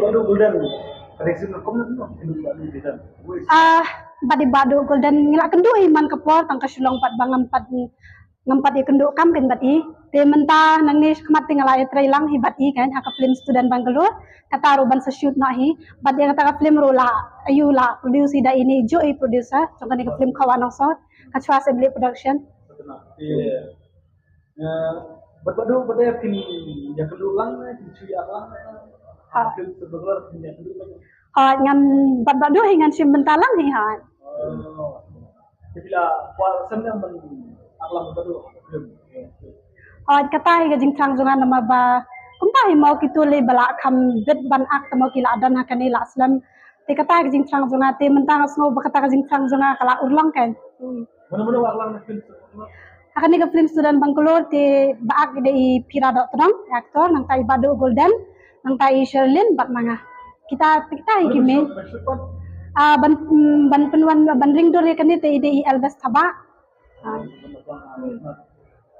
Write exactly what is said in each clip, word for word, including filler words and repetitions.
Badu Golden. Ada sih kom na no. Badu Golden. Wes. Ah, bad i Badu Golden ngi la kynduh hi man ka por tang ka shu long pat ba ngam pat, ngam pat ïa kynduh kam kan bad i. Te mynta nangne shakhmat te nga la ïatrei lang hi bad i kan ha ka film Student Bangalore. Kata ruh ban sa shoot noh hi. Bad ïa kata ka film ruh la aïu la produce hi da ine i juh i producer jong kane ka film Khawa Nongsor. Ka Chwa Siblih Production. Iya. Eh, bad Badu, bad ïa phin ïa kynduh lang, phin shu ïa lang. Ha. Film Student Bangalore phin ïa kynduh lang. Ha, ngan bad Badu hi ngan shim bynta lang hi ha. Oh. Te phi la kwah sem ne ban act lang bad Badu? Ha, kata hi ka jingthrang jong nga namar ba kumta hi mo kito lei ba la kham bit ban act mo ki la don ha kane la slem. Te kata hi ka jingthrang jong nga, te mynta nga sngew ba kata ka jingthrang jong nga ka la urlong kan. Hmm. Mano mano act lang na film? Ha kane ka film Student Bangalore te ba act dei i Pira Dohtdong, actor, nangta i Badu Golden, nangta i Sherlyn bad ma nga. Kita, kita hi ki main. Ah, ban, mm, ban pynwan, ban ring dur ïa kane te i dei i Elvis Thabah. Ah.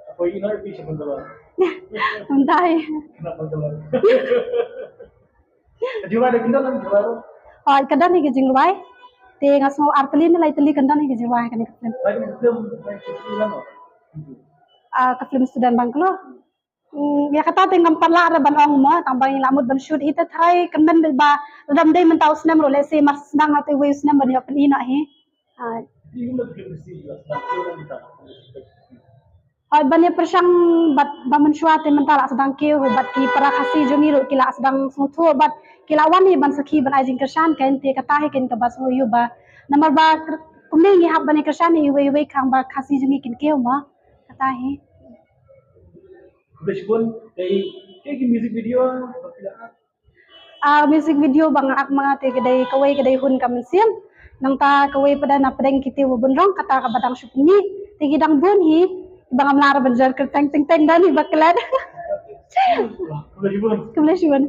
Apa ino i pi sa Bangalore? Mynta hi. Kenapa Bangalore? Jingwai da kynduh kan jingwai ruh? Oh, ka don hi ka jingwai. Te nga sngew ar tylli ne lai tylli ka don hi ka jingwai kane ka film. Lai kane ka film, lai ka film ano? Ah, ka film Student Bangalore. Hmm, ïa kata te ngam pat lah re ban ong mo, tang ba ngi la mut ban shoot hi te tharai kynmaw ba lada ym dei mynta u snem ruh lehse mar sdang na te wei u snem ban ïoh pyni noh hi. Ah. Ïa kynmaw ba film si ïa sdang film ni ta. Hooid, ban ïa pyrshang bad ba mynshuwa te mynta la sdang kiew bad ki para Khasi jong ngi ruh ki la sdang sngewthuh bad ki la wan hi ban sakhi ban ai jingkyrshan kan te kata hi kan kaba sngewthuh ba namar ba kumne ngi hap ban ïa kyrshan hi iwei iwei khnang ba Khasi jong ngi kin kiew mo. Kata hi. Khublei shibun, kaei kaei ki music video ba phi la act? Ah, music video ba nga act ma nga te ka dei kawei ka dei Hun Ka Mynsiem. Nangta kawei pat da Na Pdeng Ki Tiew Ba Bun Rong, kata kaba dang shu pynmih. Te ki dang bun hi, ba ngam lah re ban jer kyrteng teng teng da ni ba klet. Wah, khublei shibun. Khublei shibun.